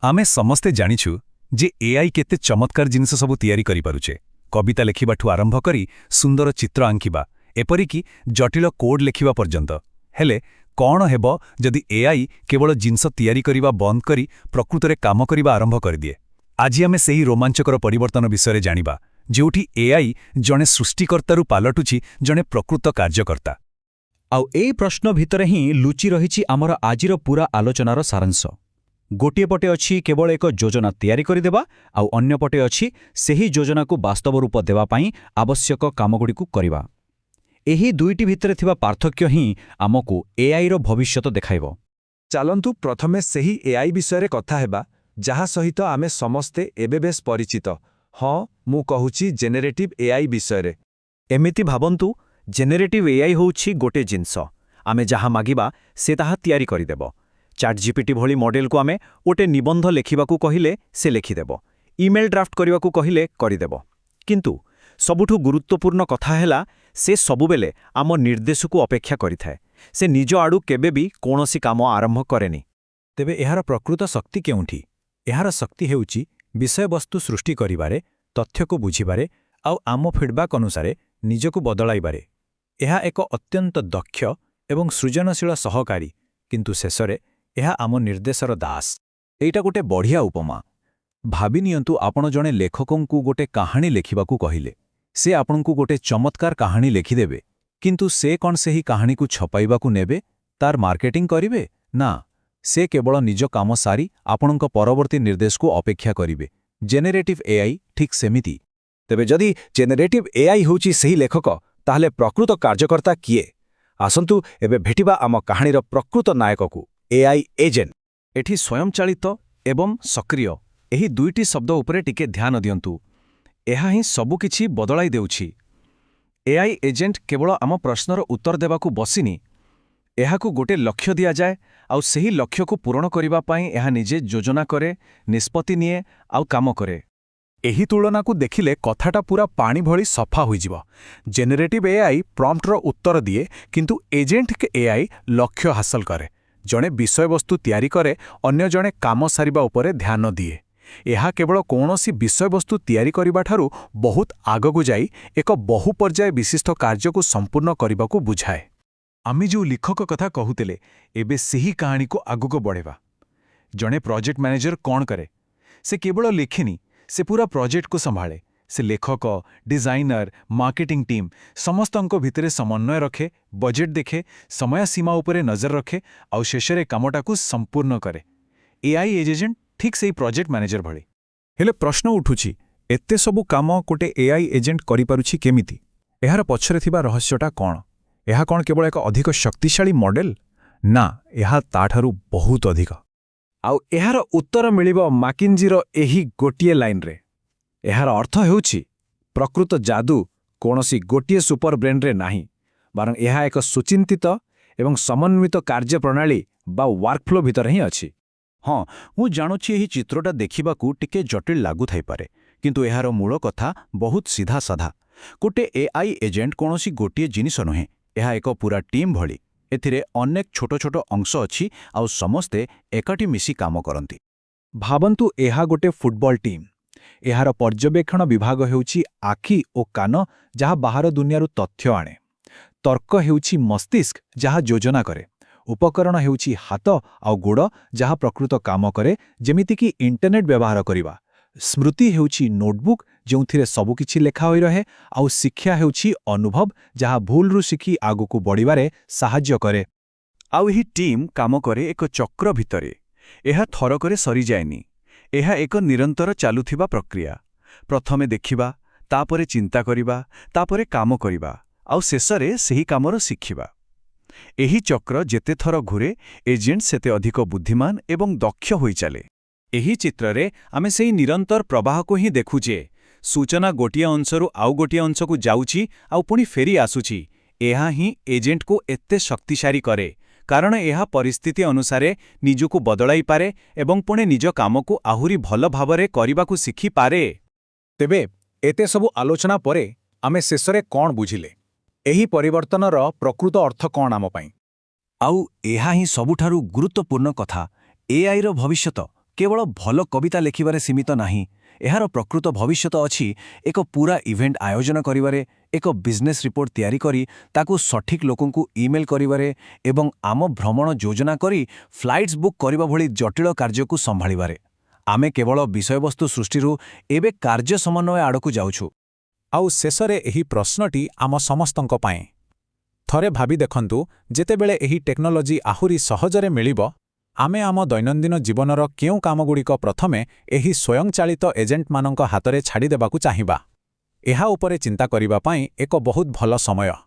ଆମେ ସମସ୍ତେ ଜାଣିଛୁ ଯେ ଏଆଇ କେତେ ଚମତ୍କାର ଜିନିଷ ସବୁ ତିଆରି କରିପାରୁଛି। କବିତା ଲେଖିବାଠୁ ଆରମ୍ଭ କରି ସୁନ୍ଦର ଚିତ୍ର ଆଙ୍କିବା, ଏପରିକି ଜଟିଳ କୋଡ୍ ଲେଖିବା ପର୍ଯ୍ୟନ୍ତ। ହେଲେ କ'ଣ ହେବ ଯଦି ଏଆଇ କେବଳ ଜିନିଷ ତିଆରି କରିବା ବନ୍ଦ କରି ପ୍ରକୃତରେ କାମ କରିବା ଆରମ୍ଭ କରିଦିଏ? ଆଜି ଆମେ ସେହି ରୋମାଞ୍ଚକର ପରିବର୍ତ୍ତନ ବିଷୟରେ ଜାଣିବା, ଯେଉଁଠି ଏଆଇ ଜଣେ ସୃଷ୍ଟିକର୍ତ୍ତାରୁ ପାଲଟୁଛି ଜଣେ ପ୍ରକୃତ କାର୍ଯ୍ୟକର୍ତ୍ତା। ଆଉ ଏଇ ପ୍ରଶ୍ନ ଭିତରେ ହିଁ ଲୁଚି ରହିଛି ଆମର ଆଜିର ପୁରା ଆଲୋଚନାର ସାରାଂଶ। ଗୋଟିଏ ପଟେ ଅଛି କେବଳ ଏକ ଯୋଜନା ତିଆରି କରିଦେବା, ଆଉ ଅନ୍ୟପଟେ ଅଛି ସେହି ଯୋଜନାକୁ ବାସ୍ତବ ରୂପ ଦେବା ପାଇଁ ଆବଶ୍ୟକ କାମଗୁଡ଼ିକୁ କରିବା। ଏହି ଦୁଇଟି ଭିତରେ ଥିବା ପାର୍ଥକ୍ୟ ହିଁ ଆମକୁ ଏଆଇର ଭବିଷ୍ୟତ ଦେଖାଇବ। ଚାଲନ୍ତୁ, ପ୍ରଥମେ ସେହି ଏଆଇ ବିଷୟରେ କଥା ହେବା, ଯାହା ସହିତ ଆମେ ସମସ୍ତେ ଏବେ ବେଶ୍ ପରିଚିତ। ହଁ, ମୁଁ କହୁଛି ଜେନେରେଟିଭ୍ ଏଆଇ ବିଷୟରେ। ଏମିତି ଭାବନ୍ତୁ, ଜେନେରେଟିଭ୍ ଏଆଇ ହେଉଛି ଗୋଟେ ଜିନିଷ। ଆମେ ଯାହା ମାଗିବା, ସେ ତାହା ତିଆରି କରିଦେବ। ଚାଟ୍ ଜିପିଟି ଭଳି ମଡେଲକୁ ଆମେ ଗୋଟେ ନିବନ୍ଧ ଲେଖିବାକୁ କହିଲେ ସେ ଲେଖିଦେବ, ଇମେଲ୍ ଡ୍ରାଫ୍ଟ କରିବାକୁ କହିଲେ କରିଦେବ। କିନ୍ତୁ ସବୁଠୁ ଗୁରୁତ୍ୱପୂର୍ଣ୍ଣ କଥା ହେଲା, ସେ ସବୁବେଳେ ଆମ ନିର୍ଦ୍ଦେଶକୁ ଅପେକ୍ଷା କରିଥାଏ। ସେ ନିଜ ଆଡ଼ୁ କେବେ ବି କୌଣସି କାମ ଆରମ୍ଭ କରେନି। ତେବେ ଏହାର ପ୍ରକୃତ ଶକ୍ତି କେଉଁଠି? ଏହାର ଶକ୍ତି ହେଉଛି ବିଷୟବସ୍ତୁ ସୃଷ୍ଟି କରିବାରେ, ତଥ୍ୟକୁ ବୁଝିବାରେ ଆଉ ଆମ ଫିଡ୍ବ୍ୟାକ୍ ଅନୁସାରେ ନିଜକୁ ବଦଳାଇବାରେ। ଏହା ଏକ ଅତ୍ୟନ୍ତ ଦକ୍ଷ ଏବଂ ସୃଜନଶୀଳ ସହକାରୀ, କିନ୍ତୁ ଶେଷରେ ଏହା ଆମ ନିର୍ଦ୍ଦେଶର ଦାସ। ଏଇଟା ଗୋଟେ ବଢ଼ିଆ ଉପମା। ଭାବି ନିଅନ୍ତୁ, ଆପଣ ଜଣେ ଲେଖକଙ୍କୁ ଗୋଟେ କାହାଣୀ ଲେଖିବାକୁ କହିଲେ। ସେ ଆପଣଙ୍କୁ ଗୋଟେ ଚମତ୍କାର କାହାଣୀ ଲେଖିଦେବେ, କିନ୍ତୁ ସେ କ'ଣ ସେହି କାହାଣୀକୁ ଛପାଇବାକୁ ନେବେ? ତାର ମାର୍କେଟିଂ କରିବେ? ନା, ସେ କେବଳ ନିଜ କାମ ସାରି ଆପଣଙ୍କ ପରବର୍ତ୍ତୀ ନିର୍ଦ୍ଦେଶକୁ ଅପେକ୍ଷା କରିବେ। ଜେନେରେଟିଭ୍ ଏଆଇ ଠିକ୍ ସେମିତି। ତେବେ ଯଦି ଜେନେରେଟିଭ୍ ଏଆଇ ହେଉଛି ସେହି ଲେଖକ, ତାହେଲେ ପ୍ରକୃତ କାର୍ଯ୍ୟକର୍ତ୍ତା କିଏ? ଆସନ୍ତୁ, ଏବେ ଭେଟିବା ଆମ କାହାଣୀର ପ୍ରକୃତ ନାୟକକୁ, ଏଆଇ ଏଜେଣ୍ଟ। ଏଠି ସ୍ୱୟଂଚାଳିତ ଏବଂ ସକ୍ରିୟ, ଏହି ଦୁଇଟି ଶବ୍ଦ ଉପରେ ଟିକେ ଧ୍ୟାନ ଦିଅନ୍ତୁ। ଏହା ହିଁ ସବୁକିଛି ବଦଳାଇ ଦେଉଛି। ଏଆଇ ଏଜେଣ୍ଟ କେବଳ ଆମ ପ୍ରଶ୍ନର ଉତ୍ତର ଦେବାକୁ ବସିନି। ଏହାକୁ ଗୋଟେ ଲକ୍ଷ୍ୟ ଦିଆଯାଏ, ଆଉ ସେହି ଲକ୍ଷ୍ୟକୁ ପୂରଣ କରିବା ପାଇଁ ଏହା ନିଜେ ଯୋଜନା କରେ, ନିଷ୍ପତ୍ତି ନିଏ ଆଉ କାମ କରେ। ଏହି ତୁଳନାକୁ ଦେଖିଲେ କଥାଟା ପୁରା ପାଣି ଭଳି ସଫା ହୋଇଯିବ। ଜେନେରେଟିଭ୍ ଏଆଇ ପ୍ରମ୍ପ୍ଟର ଉତ୍ତର ଦିଏ, କିନ୍ତୁ ଏଜେଣ୍ଟିକ୍ ଏଆଇ ଲକ୍ଷ୍ୟ ହାସଲ କରେ। ଜଣେ ବିଷୟବସ୍ତୁ ତିଆରି କରେ, ଅନ୍ୟ ଜଣେ କାମ ସାରିବା ଉପରେ ଧ୍ୟାନ ଦିଏ। ଏହା କେବଳ କୌଣସି ବିଷୟବସ୍ତୁ ତିଆରି କରିବାଠାରୁ ବହୁତ ଆଗକୁ ଯାଇ ଏକ ବହୁ ପର୍ଯ୍ୟାୟ ବିଶିଷ୍ଟ କାର୍ଯ୍ୟକୁ ସମ୍ପୂର୍ଣ୍ଣ କରିବାକୁ ବୁଝାଏ। ଆମେ ଯେଉଁ ଲେଖକ କଥା କହୁଥିଲେ, ଏବେ ସେହି କାହାଣୀକୁ ଆଗକୁ ବଢ଼େଇବା। ଜଣେ ପ୍ରୋଜେକ୍ଟ ମ୍ୟାନେଜର କ'ଣ କରେ? ସେ କେବଳ ଲେଖେନି, ସେ ପୁରା ପ୍ରୋଜେକ୍ଟକୁ ସମ୍ଭାଳେ। ସେ ଲେଖକ, ଡିଜାଇନର, ମାର୍କେଟିଂ ଟିମ୍ ସମସ୍ତଙ୍କ ଭିତରେ ସମନ୍ୱୟ ରଖେ, ବଜେଟ୍ ଦେଖେ, ସମୟ ସୀମା ଉପରେ ନଜର ରଖେ ଆଉ ଶେଷରେ କାମଟାକୁ ସମ୍ପୂର୍ଣ୍ଣ କରେ। ଏଆଇ ଏଜେଣ୍ଟ ଠିକ୍ ସେଇ ପ୍ରୋଜେକ୍ଟ ମ୍ୟାନେଜର ଭଳି। ହେଲେ ପ୍ରଶ୍ନ ଉଠୁଛି, ଏତେ ସବୁ କାମ ଗୋଟେ ଏଆଇ ଏଜେଣ୍ଟ କରିପାରୁଛି କେମିତି? ଏହାର ପଛରେ ଥିବା ରହସ୍ୟଟା କ'ଣ? ଏହା କ'ଣ କେବଳ ଏକ ଅଧିକ ଶକ୍ତିଶାଳୀ ମଡେଲ? ନା, ଏହା ତାଠାରୁ ବହୁତ ଅଧିକ। ଆଉ ଏହାର ଉତ୍ତର ମିଳିବ ମାକିଞ୍ଜିର ଏହି ଗୋଟିଏ ଲାଇନରେ। ଏହାର ଅର୍ଥ ହେଉଛି, ପ୍ରକୃତ ଯାଦୁ କୌଣସି ଗୋଟିଏ ସୁପର ବ୍ରେନ୍ରେ ନାହିଁ, ବରଂ ଏହା ଏକ ସୁଚିନ୍ତିତ ଏବଂ ସମନ୍ୱିତ କାର୍ଯ୍ୟପ୍ରଣାଳୀ ବା ୱାର୍କଫ୍ଲୋ ଭିତରେ ହିଁ ଅଛି। ହଁ, ମୁଁ ଜାଣୁଛି, ଏହି ଚିତ୍ରଟା ଦେଖିବାକୁ ଟିକେ ଜଟିଳ ଲାଗୁଥାଇପାରେ, କିନ୍ତୁ ଏହାର ମୂଳ କଥା ବହୁତ ସିଧାସାଧା। ଗୋଟେ ଏଆଇ ଏଜେଣ୍ଟ କୌଣସି ଗୋଟିଏ ଜିନିଷ ନୁହେଁ, ଏହା ଏକ ପୁରା ଟିମ୍ ଭଳି। ଏଥିରେ ଅନେକ ଛୋଟ ଛୋଟ ଅଂଶ ଅଛି ଆଉ ସମସ୍ତେ ଏକାଠି ମିଶି କାମ କରନ୍ତି। ଭାବନ୍ତୁ, ଏହା ଗୋଟେ ଫୁଟବଲ ଟିମ୍। ଏହାର ପର୍ଯ୍ୟବେକ୍ଷଣ ବିଭାଗ ହେଉଛି ଆଖି ଓ କାନ, ଯାହା ବାହାର ଦୁନିଆରୁ ତଥ୍ୟ ଆଣେ। ତର୍କ ହେଉଛି ମସ୍ତିଷ୍କ, ଯାହା ଯୋଜନା କରେ। ଉପକରଣ ହେଉଛି ହାତ ଆଉ ଗୋଡ଼, ଯାହା ପ୍ରକୃତ କାମ କରେ, ଯେମିତିକି ଇଣ୍ଟରନେଟ୍ ବ୍ୟବହାର କରିବା। ସ୍ମୃତି ହେଉଛି ନୋଟବୁକ୍, ଯେଉଁଥିରେ ସବୁକିଛି ଲେଖା ହୋଇ ରହେ। ଆଉ ଶିକ୍ଷା ହେଉଛି ଅନୁଭବ, ଯାହା ଭୁଲରୁ ଶିଖି ଆଗକୁ ବଢ଼ିବାରେ ସାହାଯ୍ୟ କରେ। ଆଉ ଏହି ଟିମ୍ କାମ କରେ ଏକ ଚକ୍ର ଭିତରେ। ଏହା ଥରକରେ ସରିଯାଏନି। ଏହା ଏକ ନିରନ୍ତର ଚାଲୁଥିବା ପ୍ରକ୍ରିୟା। ପ୍ରଥମେ ଦେଖିବା, ତାପରେ ଚିନ୍ତା କରିବା, ତାପରେ କାମ କରିବା ଆଉ ଶେଷରେ ସେହି କାମର ଶିଖିବା। ଏହି ଚକ୍ର ଯେତେ ଥର ଘୂରେ, ଏଜେଣ୍ଟ ସେତେ ଅଧିକ ବୁଦ୍ଧିମାନ ଏବଂ ଦକ୍ଷ ହୋଇଚାଲେ। ଏହି ଚିତ୍ରରେ ଆମେ ସେହି ନିରନ୍ତର ପ୍ରବାହକୁ ହିଁ ଦେଖୁଛେ। ସୂଚନା ଗୋଟିଏ ଅଂଶରୁ ଆଉ ଗୋଟିଏ ଅଂଶକୁ ଯାଉଛି ଆଉ ପୁଣି ଫେରି ଆସୁଛି। ଏହା ହିଁ ଏଜେଣ୍ଟକୁ ଏତେ ଶକ୍ତିଶାଳୀ କରେ, କାରଣ ଏହା ପରିସ୍ଥିତି ଅନୁସାରେ ନିଜକୁ ବଦଳାଇପାରେ ଏବଂ ପୁଣି ନିଜ କାମକୁ ଆହୁରି ଭଲ ଭାବରେ କରିବାକୁ ଶିଖିପାରେ। ତେବେ ଏତେ ସବୁ ଆଲୋଚନା ପରେ ଆମେ ଶେଷରେ କ'ଣ ବୁଝିଲେ? ଏହି ପରିବର୍ତ୍ତନର ପ୍ରକୃତ ଅର୍ଥ କ'ଣ ଆମ ପାଇଁ? ଆଉ ଏହା ହିଁ ସବୁଠାରୁ ଗୁରୁତ୍ୱପୂର୍ଣ୍ଣ କଥା। ଏଆଇର ଭବିଷ୍ୟତ କେବଳ ଭଲ କବିତା ଲେଖିବାରେ ସୀମିତ ନାହିଁ। ଏହାର ପ୍ରକୃତ ଭବିଷ୍ୟତ ଅଛି ଏକ ପୂରା ଇଭେଣ୍ଟ ଆୟୋଜନ କରିବାରେ, ଏକ ବିଜନେସ୍ ରିପୋର୍ଟ ତିଆରି କରି ତାକୁ ସଠିକ୍ ଲୋକଙ୍କୁ ଇମେଲ୍ କରିବାରେ ଏବଂ ଆମ ଭ୍ରମଣ ଯୋଜନା କରି ଫ୍ଲାଇଟ୍ସ ବୁକ୍ କରିବା ଭଳି ଜଟିଳ କାର୍ଯ୍ୟକୁ ସମ୍ଭାଳିବାରେ। ଆମେ କେବଳ ବିଷୟବସ୍ତୁ ସୃଷ୍ଟିରୁ ଏବେ କାର୍ଯ୍ୟ ସମନ୍ୱୟ ଆଡ଼କୁ ଯାଉଛୁ। ଆଉ ଶେଷରେ ଏହି ପ୍ରଶ୍ନଟି ଆମ ସମସ୍ତଙ୍କ ପାଇଁ। ଥରେ ଭାବି ଦେଖନ୍ତୁ, ଯେତେବେଳେ ଏହି ଟେକ୍ନୋଲୋଜି ଆହୁରି ସହଜରେ ମିଳିବ, ଆମେ ଆମ ଦୈନନ୍ଦିନ ଜୀବନର କେଉଁ କାମଗୁଡ଼ିକ ପ୍ରଥମେ ଏହି ସ୍ୱୟଂଚାଳିତ ଏଜେଣ୍ଟମାନଙ୍କ ହାତରେ ଛାଡ଼ିଦେବାକୁ ଚାହିଁବା? ଏହା ଉପରେ ଚିନ୍ତା କରିବା ପାଇଁ ଏକ ବହୁତ ଭଲ ସମୟ।